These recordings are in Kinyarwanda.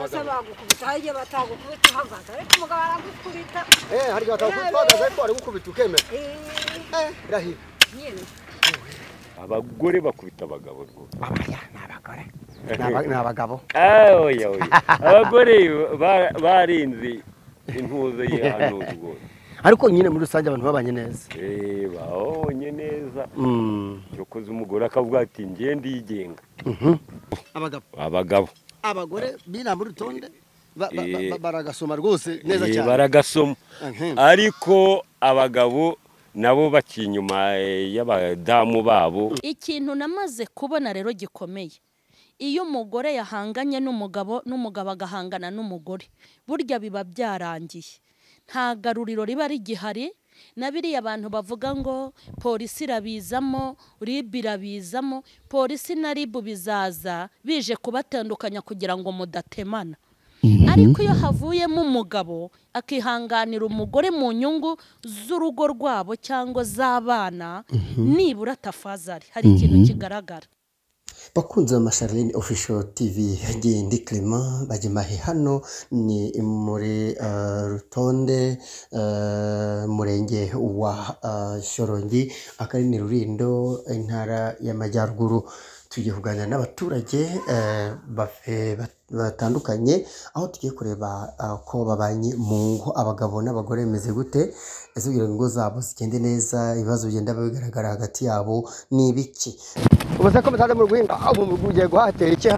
Abagabo bagukubita haje batagukubita uhagaze ariko umugabo aragukubita. Harya batagukubita uhagaze ariko aragukubita ukemera. Rahira. Nyine. Abagore bakubita abagabo rwose. Abaya ni abagore. Ni abagabo. Oya oya. Abagore barinze intuzo y'ahantu rwose. Ariko nyine muri rusange abantu babanye neza. Babonye neza. Cyokoze umugore akavuga ati ngiye ndigenga. Abagabo. Abagabo. Abagore bina muri rutonde baragasoma rwose neza cyane. Baragasoma. Ariko abagabo nabo bakinyuma y'abadamu babo. Ikintu namaze kubona rero gikomeye. Iyo umugore yahanganye n'umugabo n'umugabo agahangana n'umugore, burya biba byarangiye. Nta garuriro riba rigihari. Na biriya abantu bavuga ngo polisi irabizamo, RIB irabizamo, polisi na RIB bizaza bije kubatandukanya kugira ngo mudatemana. Ariko iyo havuyemo umugabo akihanganira umugore mu nyungu z'urugo rwabo cyangwa z'abana, nibura tafazari hari ikintu kigaragara. Bakunze Charlene Official TV, ndi Clement Bagimahe, hano ni muri Rutonde, murenge wa Shyorongi, akarere ni Rulindo, intara y'Amajyaruguru. Tugiye kuganira n'abaturage batandukanye, aho tugiye kureba ko babanye mu ngo, abagabo n'abagore bimeze gute, ese kugira ngo ingo zabo zigende neza, ibibazo bigenda bigaragara hagati yabo ni ibiki. Ubuze ko mutaza mu guhinga, ubu mugiye guhatera iki?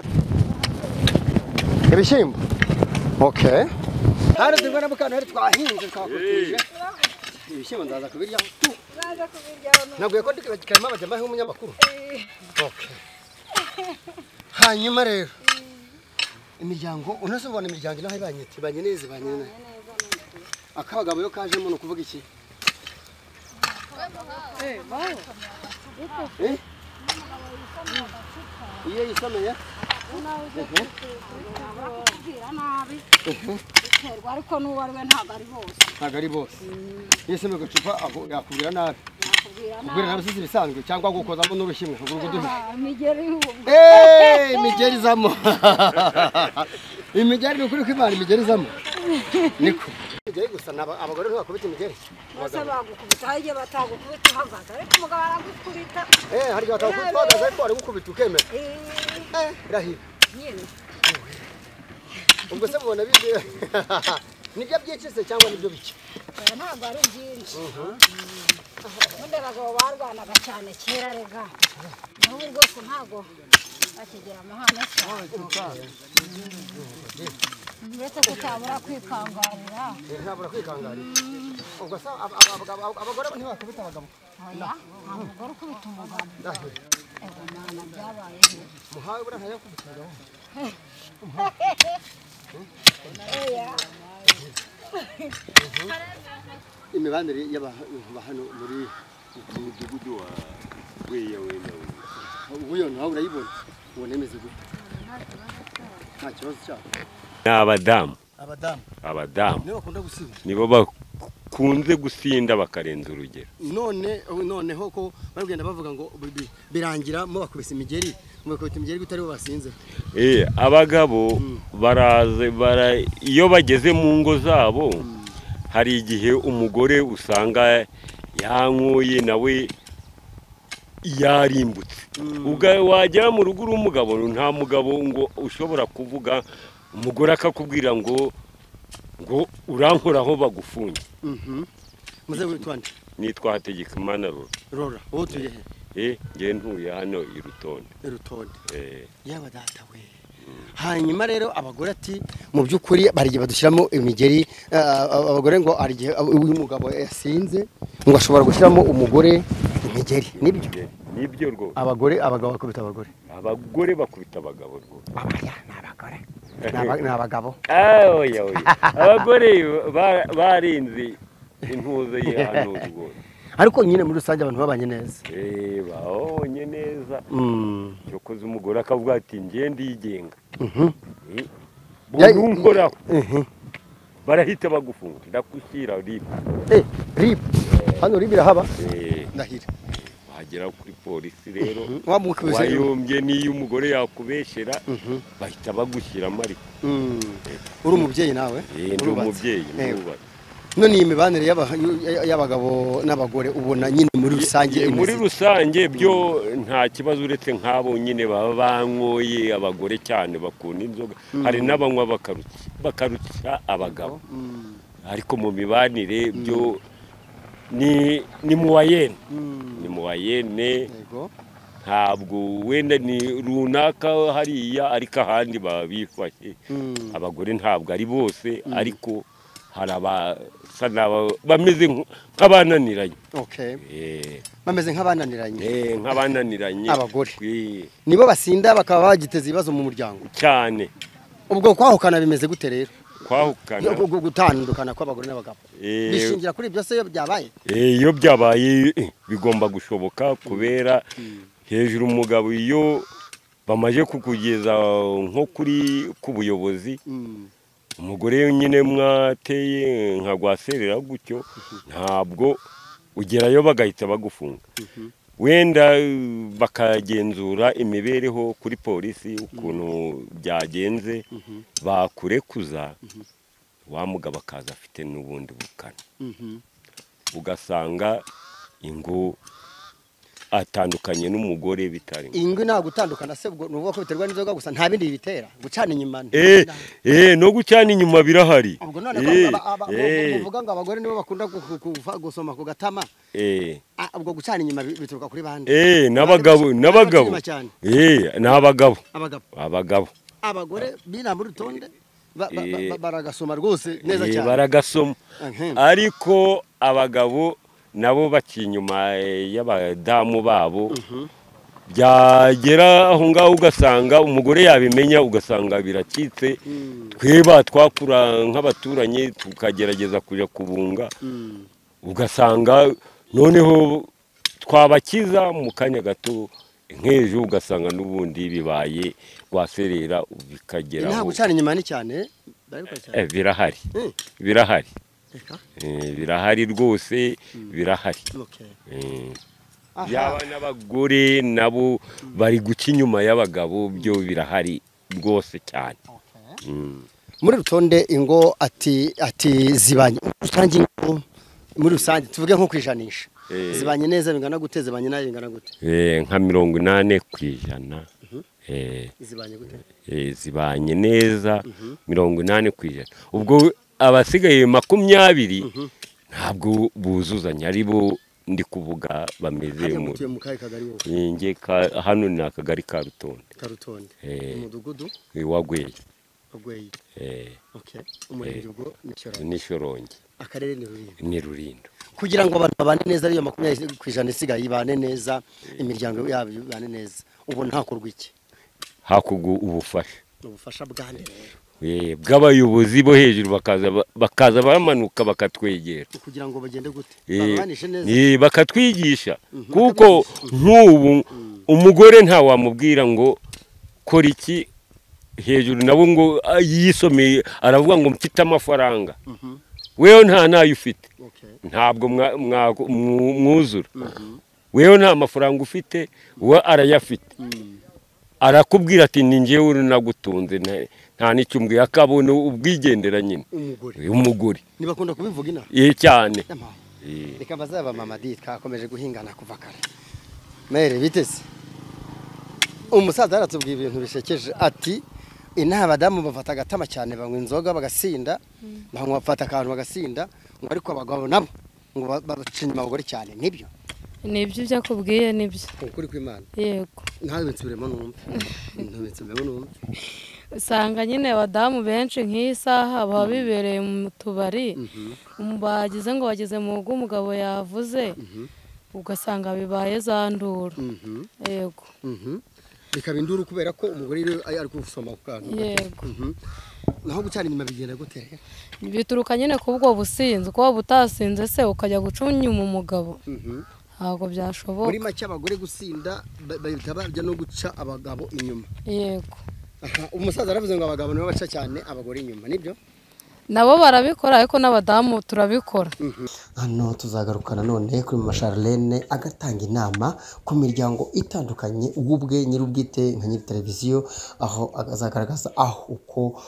Ibishyimbo. Okay. Hano tugwa na mukano hari twahinze twakotije. Ibishyimbo ndaza kubiryaho tu. Ndaza kubiryaho. Naguye ko ndikirema bajya umunyamakuru. Okay. Hanyuma rero imiryango unasobona imiryango inaho ibanye ibanye neza ibanye neza. Akabagabo yo kajemo no kuvuga iki? Iyo yisomeye biterwa ariko n'uwarwe ntabwo ari bose. Ntabwo ari bose. Iyo isomeye gacupa yakubwira nabi. Kubwira nabi si bisanzwe cyangwa gukozamo n'urushimwe ubwo duhe. Imigeri imigeri izamo. Imigeri ni ukuri kw'Imana imigeri izamo. Niko. Imigeri gusa abagore ntibakubita imigeri. Bose bagukubita haje batagukubita uhagaze ariko umugabo aragukubita. Harya batagukubita uhagaze ariko aragukubita ukemera. Rahira. Nyine. Ubwo se mubona bize nibyo byicise cyangwa nibyo bike? Ntabwo ari byinshi. Ubundi abagabo barwanaga cyane kera rega. N'ubu rwose ntabwo bakigera amahane cyane. Uretse ko utabura kwikangarira. Ntabura kwikangarira. Ubwo se abagore ntibakubita abagabo? Oya, nta mugore ukubita umugabo. Ego mwana byabaye he? Muhawe buriya ntajya gukubita umugabo. Oya. Imibanire y'abantu hano muri umudugudu wa Bweya wenda ubuyo nawe urayibona ubona imeze gute? Nta kibazo cyabo. Ni abadamu. Abadamu. Abadamu. Nibo bakunda gusinda. Nibo bakunze gusinda bakarenza urugero. None noneho ko bagenda bavuga ngo birangira mu bakubise imigeri, mu bakubita imigeri gutari bo basinze. Abagabo baraze iyo bageze mu ngo zabo hari igihe umugore usanga yanyweye nawe yarimbutse. Ubwo wagera mu rugo uri umugabo nta mugabo ngo ushobora kuvuga, umugore akakubwira ngo ngo urankoraho bagufunge. Muze witwa nde? Nitwa Hategekimana Rora. Rora, wowe utuye he? Ngiye ntuye hano i Rutonde. I Rutonde. Yaba data we. Hanyuma rero abagore ati mu by'ukuri barigiye badushyiramo imigeri, abagore ngo arigiye uyu mugabo yasinze ngo ashobora gushyiramo umugore imigeri. Nibyo? Nibyo rwose. Abagore abagabo bakubita abagore. Abagore bakubita abagabo rwose. Abaya ni abagore. Ni abagabo. Oya oya. Abagore barinze intuzo y'ahantu rwose. Ariko nyine muri rusange abantu babanye neza. Babonye neza. Cyokoze umugore akavuga ati ngiye ndigenga. Bunkoraho. Barahita bagufunga ndakushyira RIB. RIB. Hano RIB irahaba? Ndahira. Wagera kuri polisi rero wayombye, n'iyo umugore yakubeshyera bahita bagushyiramo. Ariko uri umubyeyi nawe? Ndi umubyeyi, ndubatse. None iyi mibanire y'abagabo n'abagore ubona nyine muri rusange? Muri rusange byo nta kibazo, uretse nk'abo nyine baba banyoye, abagore cyane bakunda inzoga, hari n'abanywa bakarutsa abagabo. Ariko mu mibanire byo ni muwayene, ni muwayene, ntabwo wenda ni runaka hariya, ariko ahandi baba bifashe. Abagore ntabwo ari bose, ariko hari abasa bameze nk'abananiranye. Bameze nk'abananiranye. Nk'abananiranye abagore nibo basinda bakaba bagiteza ibibazo mu muryango cyane. Ubwo kwahukana bimeze gute rero? Kwahukana, gutandukana kw'abagore n'abagabo bishingira kuri ibyo se iyo byabaye? Iyo byabaye bigomba gushoboka, kubera hejuru umugabo iyo bamaze kukugeza nko kuri ku buyobozi, umugore nyine mwateye nka rwaserera gutyo, ntabwo ugerayo bagahita bagufunga. Wenda bakagenzura imibereho kuri polisi ukuntu byagenze, bakurekuza wa mugabo akaza afite n'ubundi bukana, ugasanga ingo atandukanye n'umugore bitari. Ingo nta gutandukana se ubwo nuvuga ko biterwa n'inzoga gusa, nta bindi bitera gucana inyuma? No gucana inyuma birahari. Ubwo none ko muvuga ngo abagore nibo bakunda gusoma ku gatama, ubwo gucana inyuma bituruka kuri bande? N'abagabo, n'abagabo, n'abagabo, abagabo, abagore bina muri rutonde baragasoma rwose neza cyane, baragasoma. Ariko abagabo nabo baci inyuma y'abadamu babo, byagera aho ngaho ugasanga umugore yabimenya, ugasanga biracitse. Tweba twakura nk'abaturanyi tukagerageza kujya kubunga, ugasanga noneho twabakiza mu kanya gato nk'ejo, ugasanga n'ubundi bibaye rwaserera bikagera. Nta gucana inyuma ni cyane birahari, birahari, birahari rwose, birahari. Yaba n'abagore nabo bari guca inyuma y'abagabo, byo birahari rwose cyane. Muri rutonde ingo ati zibanye rusange, ingo muri rusange tuvuge nko kwijanisha, zibanye neza bingana gute, zibanye nabi bingana gute? Nka 80%. Zibanye gute? Zibanye neza 80%. Ubwo abasigaye 20 ntabwo buzuzanya, ari bo ndi kuvuga bameze mu nge. Hano ni akagari ka Rutonde. Karutonde. Umudugudu wa Gweye. Gweye. Okay. Umurenge ubwo ni Shyorongi. Akarere ni Rulindo. Ni Rulindo. Kugira ngo abantu babane neza, ariyo 20% isigaye ibane neza, imiryango yabo ibane neza, ubu ntakorwa iki? Hakorwa ubufasha. Ubufasha bwande? Bw'abayobozi bo hejuru, bakaza bamanuka bakatwegera kugira ngo bagende gute, babanishe neza, bakatwigisha. Kuko nk'ubu umugore nta wamubwira ngo kora iki hejuru, nabo ngo yisomeye aravuga ngo mfite amafaranga, wewe nta nayo ufite, ntabwo mwuzura. Wewe nta mafaranga ufite, we arayafite, arakubwira ati ni njyewe nagutunze, nta n'icyo umbwiye, akabona ubwigendera nyine umugore. Ntibakunda kubivuga ina cyane. Reka bazaba mama di twakomeje guhingana kuva kare. Mere bitese umusaza aratubwiye ibintu bishekeje, ati inaha abadamu bafata agatama cyane, banywa inzoga bagasinda, banywa bafata akantu bagasinda, ngo ariko abagabo nabo ngo baca inyuma abagore cyane. Nibyo? Nibyo ibyo akubwiye nibyo. Ukuri kw'Imana? Yego. Ntawe nsubiremo numve. Ntawe nsubiremo numve. Usanga nyine abadamu benshi nk'iyi saha baba bibereye mu tubari, bagize ngo bageze mu rugo umugabo yavuze, ugasanga bibaye za nduru. Yego. Bikaba induru kubera ko umugore ari gusoma ku kantu. Yego. Naho gucana inyuma bigenda gute? Bituruka nyine ku bwo businzi, kuba butasinze se ukajya guca inyuma umugabo. Ntabwo byashoboka. Muri make abagore gusinda bahita bajya no guca abagabo inyuma. Yego. Umusaza aravuze ngo abagabo nibo baca cyane abagore inyuma, nibyo? Nabo barabikora ariko n'abadamu turabikora. Hano tuzagaruka nanone kuri Mama Charlene agatanga inama ku miryango itandukanye, ubwe nyir'ubwite nka nyiri televiziyo, aho azagaragaza aho uko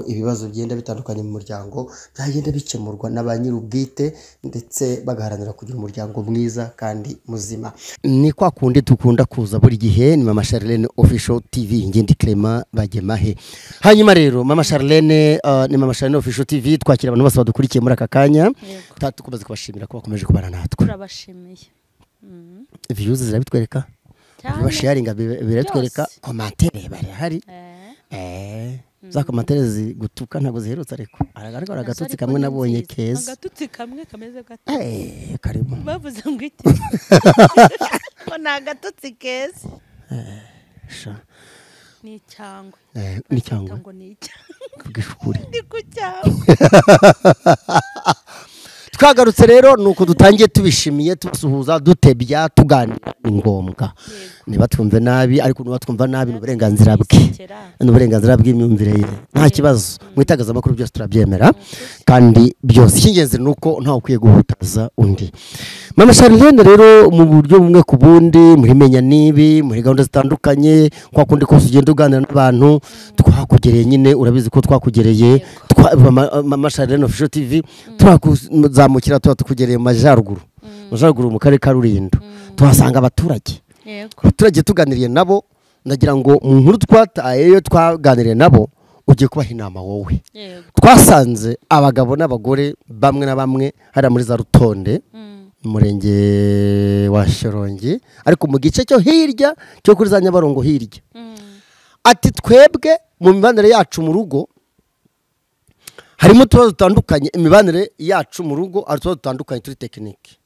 ibibazo bigenda bitandukanye mu muryango byagenda bikemurwa na ba nyir'ubwite, ndetse bagaharanira kugira umuryango mwiza kandi muzima. Ni kwa kundi dukunda kuza buri gihe, ni Mama Charlene Official TV, ngende Clement Bagemahe. Hanyuma rero Mama Charlene, ni Mama Charlene Official TV, twakira abantu bose badukurikiye muri aka kanya. Tukomeza kubashimira ko bakomeje kubana natwe. Turabashimiye. Views zirabitwereka, basharinga biratwereka, commentaire barahari. Za commentaire zigutuka ntabwo ziherutse, ariko aragaragara agatutsi kamwe nabonye keza. Agatutsi kamwe kameze gato. Karimo. Bavuze ngo iki? Ngo ni agatutsi keza. Sha. Ni cyangwe. Ni cyangwe. Ngo ni cyangwe. Vugisha Ndi ku cyangwe. Twagarutse rero nuko dutangiye tubishimiye, tubasuhuza, dutebya, tuganira, ni ngombwa. Niba twumve nabi, ariko niba twumva nabi n'uburenganzira bwe, n'uburenganzira bw'imyumvire ye, nta kibazo. Mu itangazamakuru byose turabyemera kandi byose icy'ingenzi ni uko ntawe ukwiye guhutaza undi. Mama Charlene rero mu buryo bumwe ku bundi, muri menya nibi, muri gahunda zitandukanye, kwa kundi kose ugenda uganira n'abantu, twakugereye nyine, urabizi ko twakugereye, Mama Charlene Official TV, turakuzamukira tuba tukugereye mu majyaruguru, mu karere ka Rulindo, tuhasanga abaturage. Abaturage tuganiriye nabo, ndagira ngo mu nkuru twatayeyo twaganiriye nabo, ugiye kubaha inama wowe. Twasanze abagabo n'abagore bamwe na bamwe hariya muri za Rutonde, umurenge wa Shyorongi, ariko mu gice cyo hirya cyo kuri za Nyabarongo hirya. Ati twebwe mu mibanire yacu mu rugo harimo utubazo dutandukanye, imibanire yacu mu rugo ari utubazo dutandukanye turi tekinike.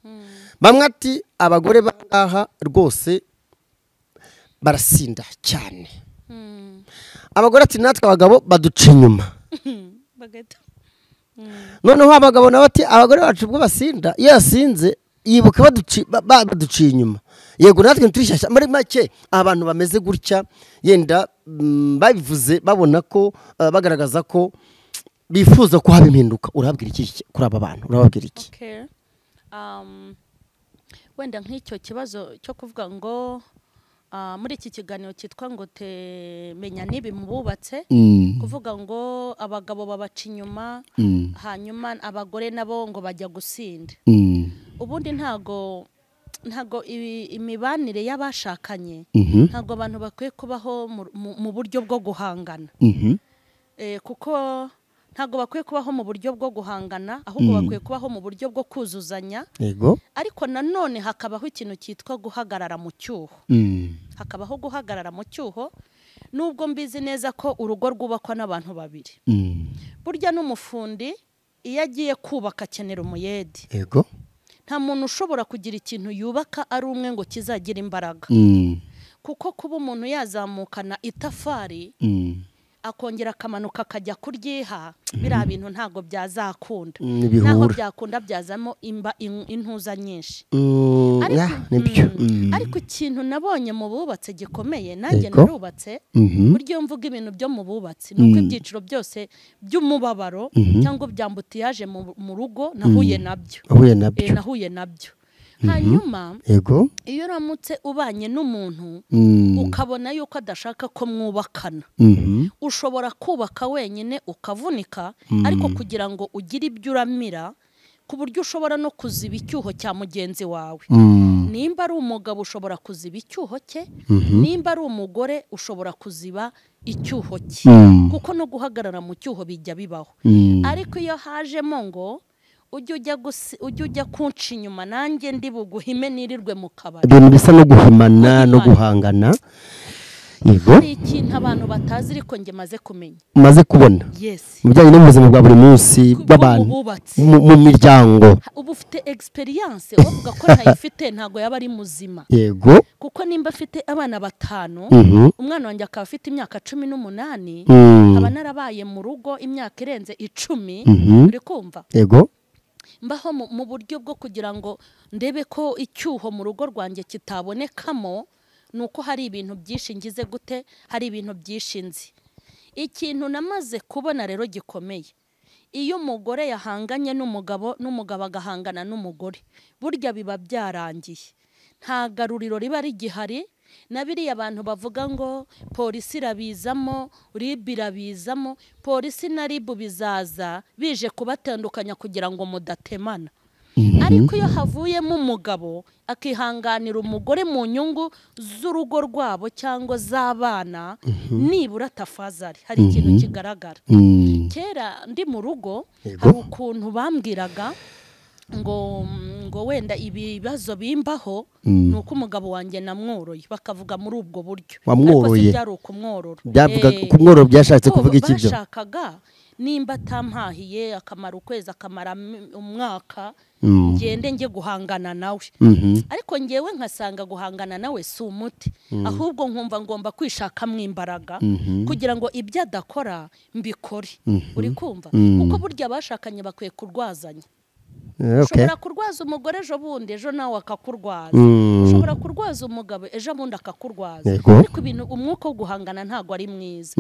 Bamwe ati abagore bangaha rwose barasinda cyane. Abagore ati natwe abagabo baduca inyuma. Noneho abagabo nabo ati abagore bacu ubwo basinda, iyo yasinze yibuka baduciye inyuma. Yego natwe ntirishyashya. Muri make abantu bameze gutya yenda babivuze babona ko bagaragaza ko bifuza ko haba impinduka. Urababwira iki kuri aba bantu? Urababwira iki? Wenda nk'icyo kibazo cyo kuvuga ngo muri iki kiganiro cyitwa ngo temenya nibi mububatse, kuvuga ngo abagabo babaca inyuma, hanyuma abagore nabo ngo bajya gusinda. Ubundi ntago imibanire y'abashakanye, ntago abantu bakwiye kubaho mu buryo bwo guhangana. Kuko ntago bakwiye kubaho mu buryo bwo guhangana, ahubwo bakwiye kubaho mu buryo bwo kuzuzanya. Yego. Ariko nanone hakabaho ikintu cyitwa guhagarara mu cyuho. Hakabaho guhagarara mu cyuho, nubwo mbizi neza ko urugo rwubakwa n'abantu babiri. Burya n'umufundi iyo agiye kubaka akenera umuyedi. Yego. Nta muntu ushobora kugira ikintu yubaka ari umwe ngo kizagira imbaraga. Kuko kuba umuntu yazamukana itafari, akongera akamanuka akajya kuryiha, biriya bintu ntago byazakunda. Naho byakunda byazamo intuza nyinshi. Ariko ikintu nabonye mu bubatse gikomeye, nanjye narubatse, buryo mvuga ibintu byo mu bubatsi, nuko ibyiciro byose by'umubabaro cyangwa byambutiyaje mu rugo nahuye nabyo. Nahuye nabyo. Hanyuma yego, iyo uramutse ubanye n'umuntu ukabona yuko adashaka ko mwubakana, ushobora kubaka wenyine ukavunika, ariko kugira ngo ugire ibyo uramira ku buryo ushobora no kuziba icyuho cya mugenzi wawe. Nimba ari umugabo ushobora kuziba icyuho cye, nimba ari umugore ushobora kuziba icyuho cye, kuko no guhagarara mu cyuho bijya bibaho. Ariko iyo hajemo ngo ujye ujya kunca inyuma nanjye ndi buguhime nirirwe mu kabari, ibintu bisa no guhimana no guhangana. Yego, hari ikintu abantu batazi ariko nge maze kumenya, maze kubona. Yes, mu bijyanye n'ubuzima bwa buri munsi bw'abantu mu miryango, ubu ufite experience wavuga ko ntayifite ntago yaba ari muzima. Yego, kuko nimba afite abana batanu, umwana wanjye akaba afite imyaka 18, aba narabaye mu rugo imyaka irenze 10, uri kumva? Yego, mbaho mu buryo bwo kugira ngo ndebe ko icyuho mu rugo rwanjye kitabonekamo, nuko hari ibintu byinshi ngize gute, hari ibintu byinshi nzi. Ikintu namaze kubona rero gikomeye, Iyo umugore yahanganye n'umugabo n'umugabo agahangana n'umugore, burya biba byarangiye, nta garuriro riba rigihari. Na biriya abantu bavuga ngo polisi irabizamo, RIB irabizamo, polisi na RIB bizaza bije kubatandukanya kugira ngo mudatemana. Ariko iyo havuyemo umugabo akihanganira umugore mu nyungu z'urugo rwabo cyangwa z'abana, nibura tafazari hari ikintu kigaragara. Kera ndi mu rugo hari ukuntu bambwiraga ngo wenda ibibazo bimbaho nuko umugabo wanjye namworoye, bakavuga muri ubwo buryo. Wamworoye? Ariko byari ukumworora. Byavuga kumworora byashatse kuvuga iki byo? Bashakaga nimba atampahiye akamara ukwezi akamara umwaka ngende nge guhangana nawe. Ariko ngewe nkasanga guhangana nawe si umuti, ahubwo nkumva ngomba kwishakamo imbaraga kugira ngo ibyo adakora mbikore. Uri kumva? Kuko burya abashakanye bakwiye kurwazanya. Ushobora kurwaza umugore ejo bundi, ejo nawe akakurwaza. Ushobora kurwaza umugabo ejo bundi akakurwaza. Ariko ibintu umwuka wo guhangana ntago ari mwiza.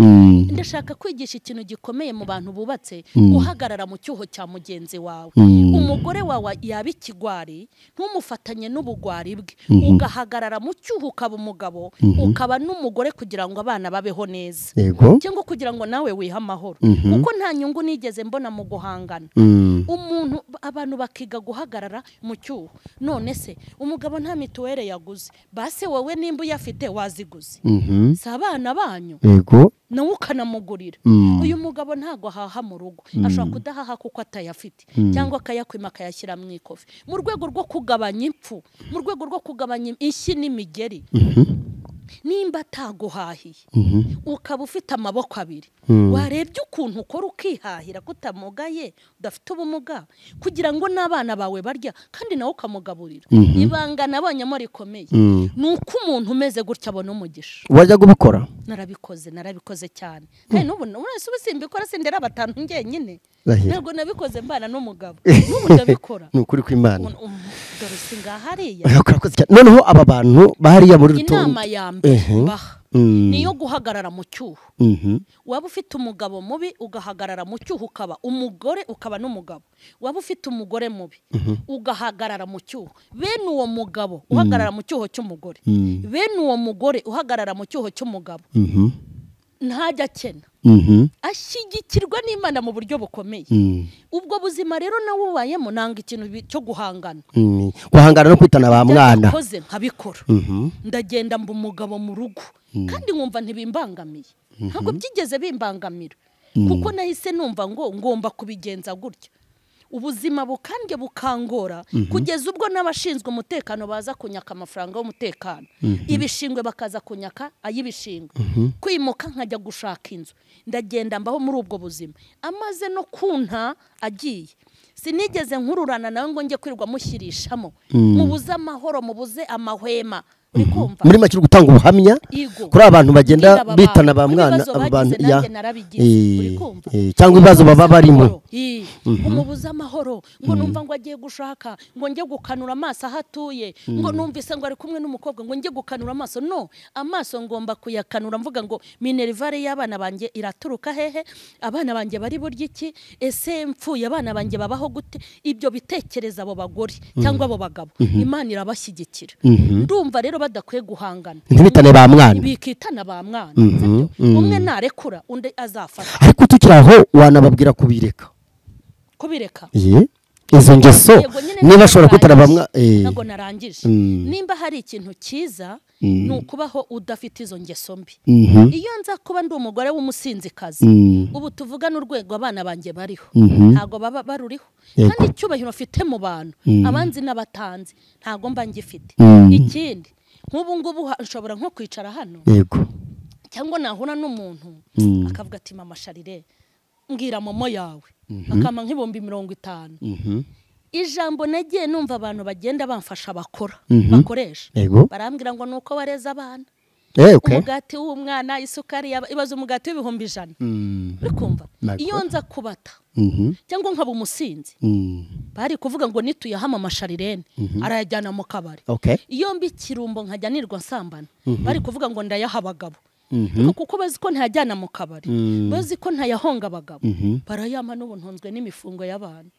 Ndashaka kwigisha ikintu gikomeye mu bantu bubatse, guhagarara mu cyuho cya mugenzi wawe. Umugore wawe yaba ikigwari, ntumufatanye n'ubugwari bwe, ugahagarara mu cyuho ukaba umugabo, ukaba n'umugore kugira ngo abana babeho neza, cyangwa kugira ngo nawe wihe amahoro. Kuko nta nyungu nigeze mbona mu guhangana. Umuntu abantu bakiga guhagarara mu cyuho. None se umugabo nta mituwere yaguze, base wowe nimba uyafite waziguze, si abana banyu? Yego. Nawe ukanamugurira. Uyu mugabo ntago ahaha mu rugo, ashobora kudahaha kuko atayafite, cyangwa akayakwima akayashyira mu ikofi, mu rwego rwo kugabanya impfu, mu rwego rwo kugabanya inshyi n'imigeri. Nimba ataguhahiye ukaba ufite amaboko abiri, warebye ukuntu ukora ukihahira kutamugaye, udafite ubumuga, kugira ngo n'abana bawe barya kandi nawe ukamugaburira. Ibanga nabonyemo rikomeye ni uko umuntu umeze gutya abona umugisha. Wajya kubikora? Narabikoze, narabikoze cyane. Kandi n'ubu wese ubu simbikora, sindera batanu njyenyine. Ntabwo nabikoze mbana n'umugabo, n'ubu ndabikora. Ni ukuri kw'Imana. Dore singahariya. Noneho aba bantu bahariya muri rutonde, inama ya mbere baha niyo guhagarara mu cyuho. Waba ufite umugabo mubi ugahagarara mu cyuho, ukaba umugore ukaba n'umugabo. Waba ufite umugore mubi ugahagarara mu cyuho. Bene uwo mugabo uhagarara mu cyuho cy'umugore, bene uwo mugore uhagarara mu cyuho cy'umugabo, ntajya akena, ashyigikirwa n'Imana mu buryo bukomeye. Ubwo buzima rero nawe ubayemo, nanga ikintu cyo guhangana. Guhangana no kwitana ba mwana. Nakoze nkabikora, ndagenda mba umugabo mu rugo, kandi nkumva ntibimbangamiye. Ntabwo byigeze bimbangamira, kuko nahise numva ngo ngomba kubigenza gutya. Ubuzima bukandye bukangora kugeza ubwo n'abashinzwe umutekano baza kunyaka amafaranga y'umutekano, ibishingwe bakaza kunyaka ay'ibishingwe, kwimuka nkajya gushaka inzu. Ndagenda mbaho muri ubwo buzima. Amaze no kunta agiye, sinigeze nkururana nawe ngo njye kwirirwa mushyirishamo, mubuze amahoro, mubuze amahwema. Uri kumva? Muri make gutanga ubuhamya kuri abantu bagenda bitana ba mwana, abantu ya cyangwa ibibazo baba barimo. Umubuza amahoro ngo numva ngo agiye gushaka, ngo njye gukanura amaso ahatuye, ngo numvise ngo ari kumwe n'umukobwa, ngo njye gukanura amaso. No, amaso ngomba kuyakanura mvuga ngo minerivare y'abana banjye iraturuka hehe, abana banjye bari burya iki, ese mfuye abana banjye babaho gute? Ibyo bitekereza abo bagore cyangwa abo bagabo, Imana irabashyigikira. Ndumva rero badakwiye guhangana, ntibitane ba mwana, bikitana ba mwana. Umwe narekura undi azafata. Ariko tukiri aho wanababwira kubireka. Kubireka? Izo ngeso niba ashobora kwitana ba mwana. Ntabwo narangije. Nimba hari ikintu cyiza ni ukubaho udafite izo ngeso mbi. Iyo nza kuba ndi umugore w'umusinzikazi, ubu tuvugana urwego abana banjye bariho, ntago baba baruriho. Kandi icyubahiro mfite mu bantu, abanzi n'abatanzi, ntago mba ngifite. Ikindi, nk'ubu ngubu nshobora nko kwicara hano, cyangwa nahura n'umuntu akavuga ati mama Sharire mbwira momo yawe, akampa nk'ibihumbi 50. Ijambo nagiye numva abantu bagenda bamfasha bakora bakoresha, barambwira ngo nuko wareze abana, umugati w'umwana, isukari, ibaza umugati w'ibihumbi 100. Uri kumva? Iyo nza kubata cyangwa nkaba umusinzi, bari kuvuga ngo nituyahama amasharirene arayajyana mu kabari. Iyo mbi kirumbo nkajya nirwa nsambana, bari kuvuga ngo ndayaha abagabo. Kuko bazi ko ntayajyana mu kabari, bazi ko ntayahonga abagabo, barayampa n'ubu ntunzwe n'imifungo y'abantu.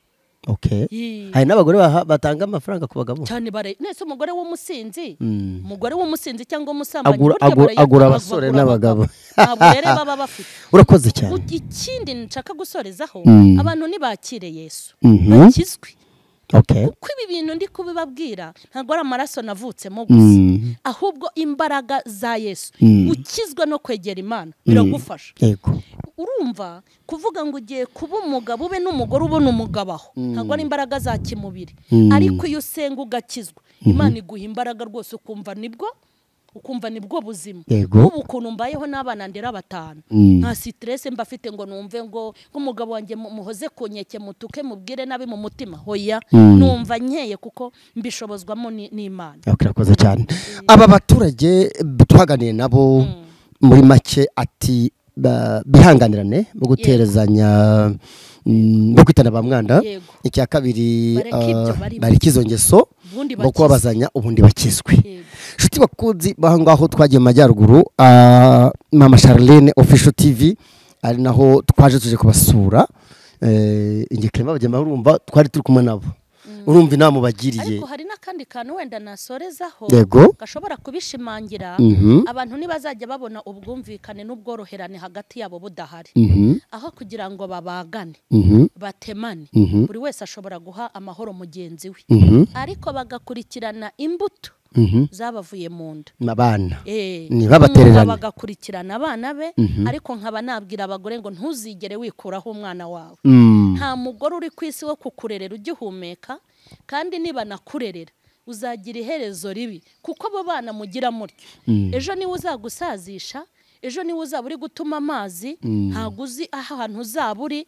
Okay. Hari n'abagore batanga amafaranga ku bagabo cyane bare. Nese umugore w'umusinzi, umugore w'umusinzi cyangwa umusambanyi agura abasore n'abagabo, ntabwo rero baba bafite. Urakoze cyane. Ikindi nshaka gusorezaho, abantu nibakire Yesu, bakizwe. Okay. Kuko ibi bintu ndi kubibabwira ntabwo ari amaraso navutsemo gusa, ahubwo imbaraga za Yesu, gukizwa no kwegera Imana biragufasha. Yego. Urumva kuvuga ngo ugiye kuba umugabo ube n'umugore ubona umugabo aho, ntabwo ari imbaraga za kimubiri, ariko iyo usenga ugakizwa, Imana iguha imbaraga rwose, ukumva nibwo buzima. Ubu ukuntu mbayeho n'abana ndera batanu, nta stress mba afite ngo numve ngo umugabo wanjye muhoze kunyeke mutuke mubwire nabi mu mutima, hoya numva nkeye kuko mbishobozwamo n'Imana. Urakoze cyane. Aba baturage twaganiye nabo muri make ati bihanganirane mu guterezanya, mu kwitana ba mwanda. Icya kabiri, bareke izo ngeso bo kubabazanya, ubundi bakizwe. Nshuti bakunzi baho ngaho twagiye mu majyaruguru, Mama Charlene Official TV ari naho twaje tuje kubasura. Ingekirema bagema urumva twari turi kumwe nabo, urumva inama bagiriye. Ariko hari n'akandi kantu wenda nasorezaho gashobora kubishimangira, abantu nibazajya babona ubwumvikane n'ubworoherane hagati yabo budahari, aho kugira ngo babagane batemane, buri wese ashobora guha amahoro mugenzi we, ariko bagakurikirana imbuto zabavuye mu nda abana ni babatererana, bagakurikirana abana be. Ariko nkaba nabwira abagore ngo ntuzigere wikuraho umwana wawe. Nta mugore uri ku isi wo kukurerera ugihumeka, kandi niba nakurerera uzagira iherezo ribi, kuko abo bana mugira mutyo ejo niwe uzagusazisha, ejo niwe uzaba uri gutuma amazi, ntabwo uzi ahantu uzaba uri.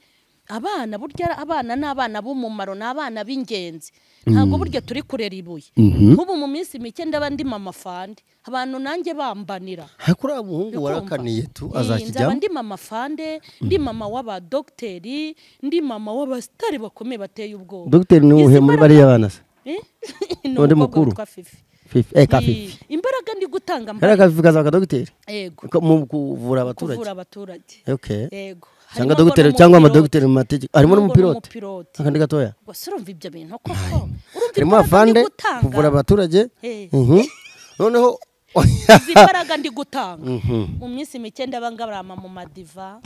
Abana burya abana n'abana b'umumaro, n'abana b'ingenzi, ntabwo burya turi kurera ibuye. Nk'ubu mu minsi mike ndaba ndi mama fande, abantu nanjye bambanira. Hakuri umuhungu warakaniye tu azakijyamo. Nzaba ndi mama fande, ndi mama w'abadogiteri, ndi mama w'abasitari bakomeye bateye ubwoba. Dogiteri ni uhe muri bariya bana se? Ni mukuru. Fifi, ka Fifi. Imbaraga ndi gutanga mbaraga. Ka Fifi kazaka dogiteri? Yego. Mu kuvura abaturage. Kuvura abaturage. Okay. Yego. Cyangwa dogiteri cyangwa amadogiteri mu mategeko. Harimo n'umupilote. Akandi gatoya. Gusa urumva ibyo bintu koko. Urumva harimo afande kuvura abaturage. Noneho izi imbaraga ndi gutanga. Mu minsi mike ndabangabrama mu madiva.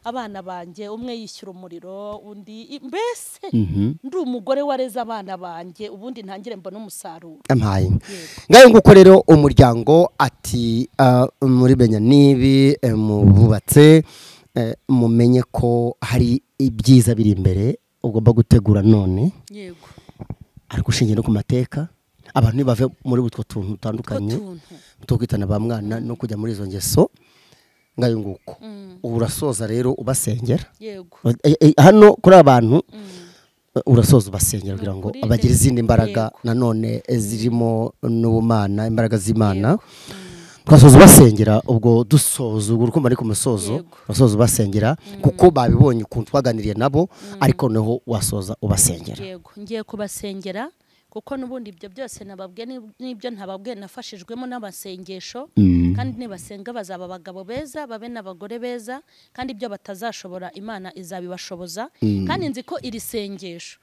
Abana banjye umwe yishyura umuriro undi mbese ndi umugore wareze abana banjye, ubundi ntangire mbona umusaruro. Ampaye ngayo nguko rero umuryango ati muri benya nibi mububatse, mumenye ko hari ibyiza biri imbere ugomba gutegura none. Yego. Ariko ushingiye no ku mateka, abantu nibave muri utwo tuntu dutandukanye two kwitana ba mwana no kujya muri izo ngeso. Ngayo nguko urasoza rero ubasengera. Yego. Hano kuri abantu urasoza ubasengera kugira ngo abagire izindi mbaraga nanone zirimo n'ubumana, imbaraga z'Imana. Twasoza ubasengera, ubwo dusoza ubwo urukumva ari ku musozo, urasoza ubasengera kuko babibonye ukuntu twaganiriye nabo, ariko noneho wasoza ubasengera. Yego, ngiye kubasengera kuko nubundi ibyo byose nababwe n'ibyo ntababwe nafashijwemo n'abasengesho, kandi nibasenga bazaba abagabo beza babe n'abagore beza, kandi ibyo batazashobora Imana izabibashoboza. Kandi nzi ko iri sengesho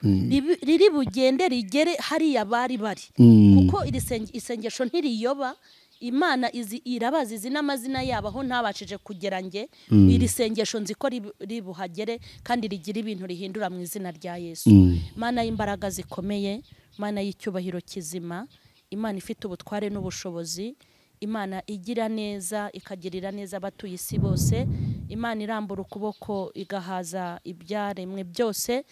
riri bugende rigere hariya bari bari, kuko iri isengesho ntiriyoba. Imana izi irabazi izi n'amazina yabo aho ntabashije kugera nge, iri sengesho nzi ko ribuhagere kandi rigira ibintu rihindura mu izina rya Yesu. Mana y'imbaraga zikomeye, Mana y'icyubahiro kizima, Imana ifite ubutware n'ubushobozi, Imana igira neza ikagirira neza abatuye isi bose, Imana irambura ukuboko igahaza ibyaremwe byose,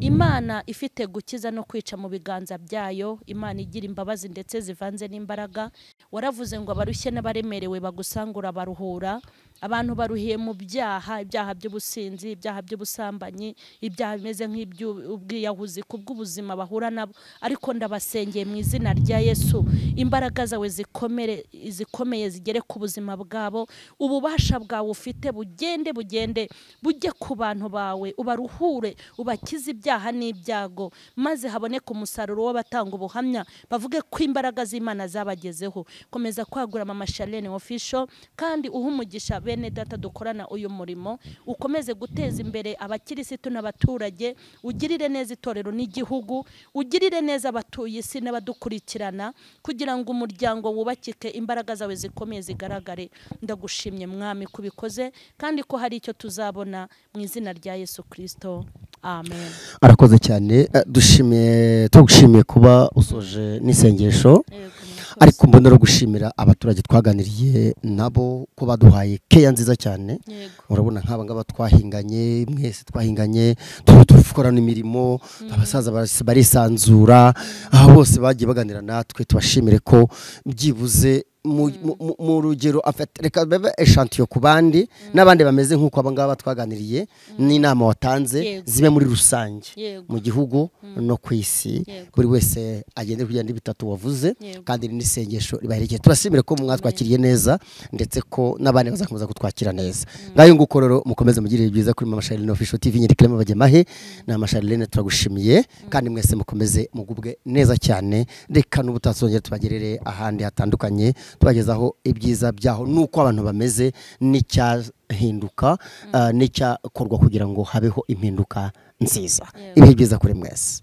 Imana ifite gukiza no kwica mu biganza byayo, Imana igira imbabazi ndetse zivanze n'imbaraga. Waravuze ngo abarushye n'abaremerewe bagusangura baruhura, abantu baruhiye mu byaha, ibyaha by'ubusinzi, ibyaha by'ubusambanyi, ibyaha bimeze nk'iby'ubwiyahuzi kubw'ubuzima bahura nabo, ariko ndabasengeye mu izina rya Yesu, imbaraga zawe zikomere zikomeye zigere ku buzima bwabo, ububasha bwawe ufite bugere bugende bugende bujye ku bantu bawe, ubaruhure, ubakize ibyaha n'ibyago, maze haboneke umusaruro w'abatanga ubuhamya bavuge ko imbaraga z'Imana zabagezeho. Komeza kwagura Mama Charlene Official, kandi uhe umugisha bene data dukorana uyu murimo, ukomeze guteza imbere abakirisitu n'abaturage, ugirire neza itorero n'igihugu, ugirire neza abatuye isi n'abadukurikirana, kugira ngo umuryango wubakike, imbaraga zawe zikomeye zigaragare. Ndagushimye Mwami kubikoze, kandi ko hari icyo tuzabona mu izina rya Yesu Kristo, amen. Arakoze cyane, dushimiye, tugushimiye kuba usoje n'isengesho, ariko mbona gushimira abaturage twaganiriye nabo ko baduhaye keya nziza cyane. Urabona nk'aba ngaba twahinganye, mwese twahinganye, tukorana imirimo, abasaza barisanzura, aho bose bagiye baganira natwe. Tubashimire ko byibuze mu rugero reka bebe echantillo ku bandi n'abandi bameze nk'uko aba ngaba twaganiriye, n'inama watanze zibe muri rusange mu gihugu no ku isi, buri wese agende kugenda bitatu wavuze, kandi n'isengesho ribaherekeye. Turashimire ko mwatwakiriye neza, ndetse ko n'abandi bazakomeza kutwakira neza. Ngayo nguko rero mukomeze mugirire byiza kuri Mama Charlene Official TV. Nyiriklema Bagemahe na Mama Charlene turagushimiye, kandi mwese mukomeze mugubwe neza cyane. Reka n'ubutasongera tubagerere ahandi hatandukanye, tubagezaho ibyiza byaho nuko abantu bameze n'icyahinduka n'icyakorwa kugira ngo habeho impinduka nziza. Ibihe byiza kuri mwese.